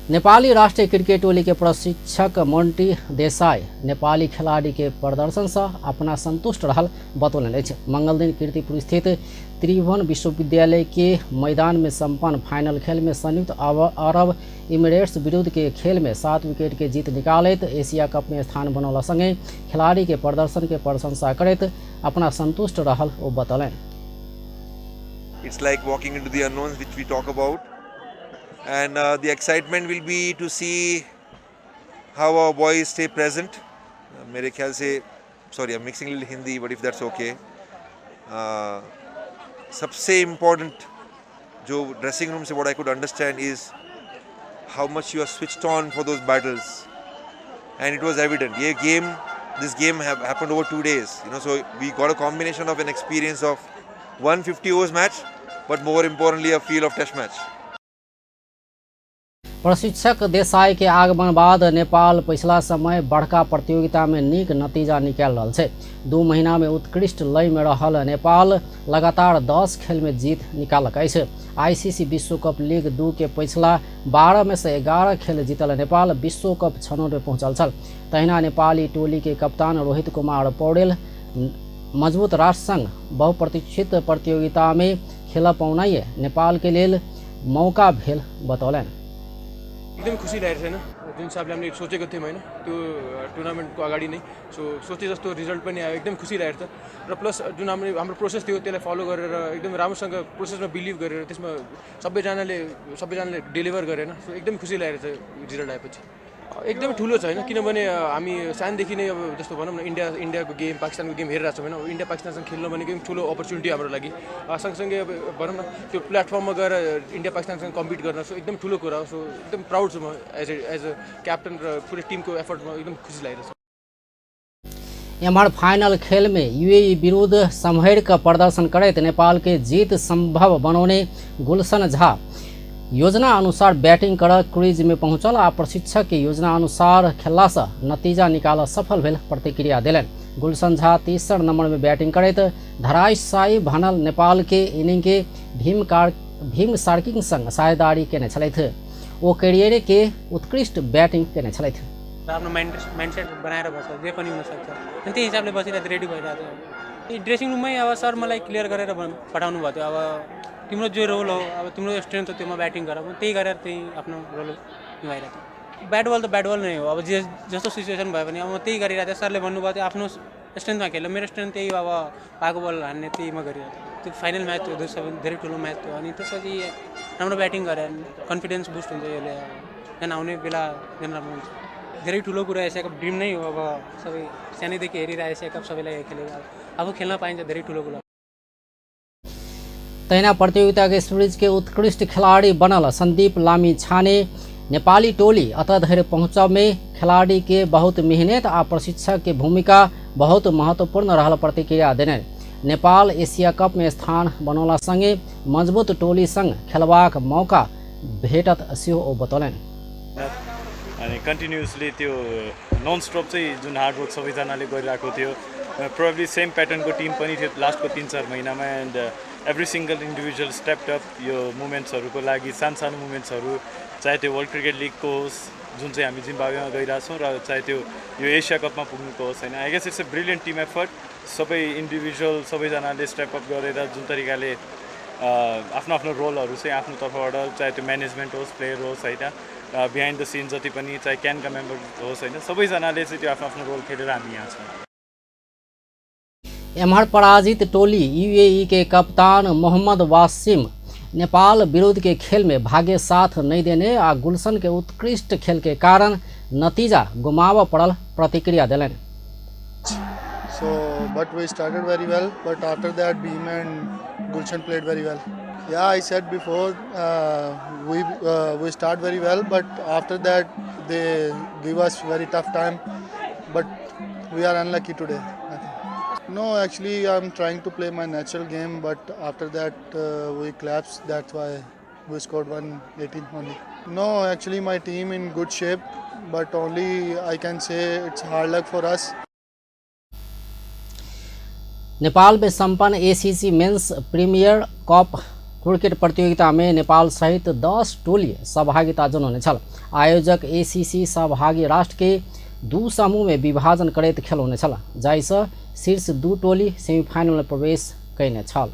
नेपाली राष्ट्रिय क्रिकेट टोली के प्रशिक्षक मोन्टी देसाई नेपाली खिलाड़ी के प्रदर्शन से अपना संतुष्ट रहल बतौलनि अछि। मंगलदिन कीर्तिपुर स्थित त्रिभुवन विश्वविद्यालय के मैदान में संपन्न फाइनल खेल में संयुक्त अरब इमिरेट्स विरुद्ध के खेल में 7 विकेट के जीत निकालैत एशिया कप में स्थान बनौला संगे खिलाड़ी के प्रदर्शन के प्रशंसा करैत अपना संतुष्ट रहल ओ बतौलनि। It's like walking into the unknowns, which we talk about, and the excitement will be to see how our boys stay present. मेरे ख्याल से, sorry, I'm mixing a little Hindi, but if that's okay. सबसे important जो dressing room Se what I could understand is how much you are switched on for those battles, and it was evident. ये game, this game have happened over 2 days, so we got a combination of an experience of 150 overs match, but more importantly a feel of test match. प्रशिक्षक देसाई के आगमन बाद नेपाल पिछला समय बड़का प्रतियोगिता में नीक नतीजा निकाल रहल छै। 2 महीना में उत्कृष्ट लय में रहल नेपाल लगातार 10 खेल में जीत निकालक अछि। आईसीसी विश्व कप लीग 2 के पिछला 12 में से 11 खेल जीतल नेपाल विश्व कप छनौट में पहुंचल छल। तहिना नेपाली टोली के कप्तान रोहित कुमार पौडेल मजबूत राष्ट्र संग बहुप्रतीक्षित प्रतियोगिता में खेल पाउनाइ नेपाल के लेल मौका भेल बतौलनि। एकदम खुसी लागेको छैन, जुन हिसाबले हामीले सोचेको थियौँ होइन त्यो टुर्नामेन्टको अगाडि नै, सो सोचे जस्तो रिजल्ट पनि आयो, एकदम खुसी लागेको छ। र प्लस जुन हाम्रो प्रोसेस थियो त्यसलाई फलो गरेर एकदम राम्रोसँग प्रोसेसमा बिलिभ गरेर त्यसमा सबैजनाले डेलिभर गरेन, सो एकदम खुसी लागेको छ रिजल्ट आएपछि। एकदमै ठुलो छ होइन, किनभने हामी सानोदेखि नै अब जस्तो भनौँ न इन्डियाको गेम पाकिस्तानको गेम हेरिरहेको छौँ होइन, इन्डिया पाकिस्तानसँग खेल्नु भनेको पनि ठुलो अपर्च्युनिटी हाम्रो लागि, सँगसँगै अब भनौँ न त्यो प्लेटफर्ममा गएर इन्डिया पाकिस्तानसँग कम्पिट गर्न, सो एकदम ठुलो कुरा हो। सो एकदम प्राउड छु म एज अ क्याप्टन र पुरै टिमको एफर्टमा एकदम खुसी लागिरहेको छ। एम्हर फाइनल खेल में यूएई विरुद्ध सम्हरि कऽ प्रदर्शन करैत नेपाल के जीत संभव बनौने गुलशन झा योजना अनुसार बैटिंग कर क्रीज में पहुंचल आ प्रशिक्षक के योजना अनुसार खेलला से नतीजा निकाल सफल भेल प्रतिक्रिया देलनि। गुलशन झा तेसर नंबर में बैटिंग करैत धराशायी बनल नेपाल के इनिंग के भीम सार्किंग संग साझेदारी केने छलथि। ओ कैरियर के उत्कृष्ट बैटिंग केने छलथि। आफ्नो माइन्डसेट बनाएर बस्छ, जे पनि हुनसक्छ, अनि त्यही हिसाबले बसिरहेको रेडी भइरहेको थियो। ए ड्रेसिङ रुममै अब सर मलाई क्लियर गरेर पठाउनु भएको थियो, अब तिम्रो जो रोल हो, अब तिम्रो स्ट्रेन्थ हो त्योमा ब्याटिङ गर, म त्यही गरेर त्यही आफ्नो रोल निभाइरहेको थिएँ। ब्याट बल त ब्याट बल नै हो, अब जे जस्तो सिचुएसन भयो भने अब म त्यही गरिरहेको थिएँ। सरले भन्नुभयो थियो आफ्नो स्ट्रेन्थमा खेल, मेरो स्ट्रेन्थ त्यही हो, अब पाएको बल हान्ने त्यही म गरिरहेको थिएँ। त्यो फाइनल म्याच थियो, त्यो सबै धेरै ठुलो म्याच थियो, अनि त्यसपछि राम्रो ब्याटिङ गरेँ, कन्फिडेन्स बुस्ट हुन्छ यसले, झन् आउने बेला झन् राम्रो हुन्छ। धेरै ठुलो कुरा एसिया कप ड्रिम नै हो, अब सबै सानैदेखि हेरिरहेको एसिया कप सबैलाई खेलेको, अब खेल्न पाइन्छ धेरै ठुलो कुरा। तहिना प्रतियोगिता के सीरीज के उत्कृष्ट खिलाड़ी बनल संदीप लामी छाने नेपाली टोली अतः पहुँचब में खिलाड़ी के बहुत मेहनत आ प्रशिक्षक के भूमिका बहुत महत्वपूर्ण रहल प्रतिक्रिया देने। नेपाल एशिया कप में स्थान बनौला संगे मजबूत टोली संग खेलबाक मौका भेटत सेहो ओ बतौलनि। अनि कन्टिन्युसली त्यो नन स्टप चाहिँ जुन हार्डवर्क सबैजनाले गरिरहेको थियो, प्रोबेबली सेम प्याटर्नको टिम पनि थियो लास्टको 3-4 महिनामा, and every single individual stepped up यो मुमेन्ट्सहरूको लागि, सानो मुमेन्ट्सहरू, चाहे त्यो वर्ल्ड क्रिकेट लिगको होस् जुन चाहिँ हामी जिम्बावेमा गइरहेको छौँ र चाहे त्यो यो एसिया कपमा पुग्नुको होस् होइन। I guess it's a brilliant team effort, सबै इन्डिभिजुअल सबैजनाले स्टेप अप गरेर जुन तरिकाले आफ्नो आफ्नो रोलहरू चाहिँ आफ्नो तर्फबाट, चाहे त्यो म्यानेजमेन्ट होस्, प्लेयर होस् होइन, बिहाइन्ड the scene जति पनि, चाहे क्यानका मेम्बर होस् होइन, सबैजनाले चाहिँ त्यो आफ्नो आफ्नो रोल खेलेर हामी यहाँ छौँ। एम्हर पराजित टोली यूएई के कप्तान मोहम्मद वासिम नेपाल विरुद्ध के खेल में भाग्य साथ नहीं देने आ गुलशन के उत्कृष्ट खेल के कारण नतीजा गुमाव पड़ल प्रतिक्रिया देलनि। So, but we started very well, but after that Bhim and Gulshan played very well. Yeah, I said before, we start very well, but after that they give us very tough time, but we are unlucky today. No, actually I'm trying to play my natural game, but after that we collapsed. That's why we scored 118 only. No, actually my team in good shape, but only I can say it's hard luck for us. Nepal में संपन्न ACC men's premier cup cricket प्रतियोगिता में नेपाल सहित 10 टोली सहभागिता जनौने छल। आयोजक ACC सहभागी राष्ट्र के 2 समूह में विभाजन करैत खेलौने छल, जाहिसँ शीर्ष 2 टोली सेमीफाइनल में प्रवेश कयने छल।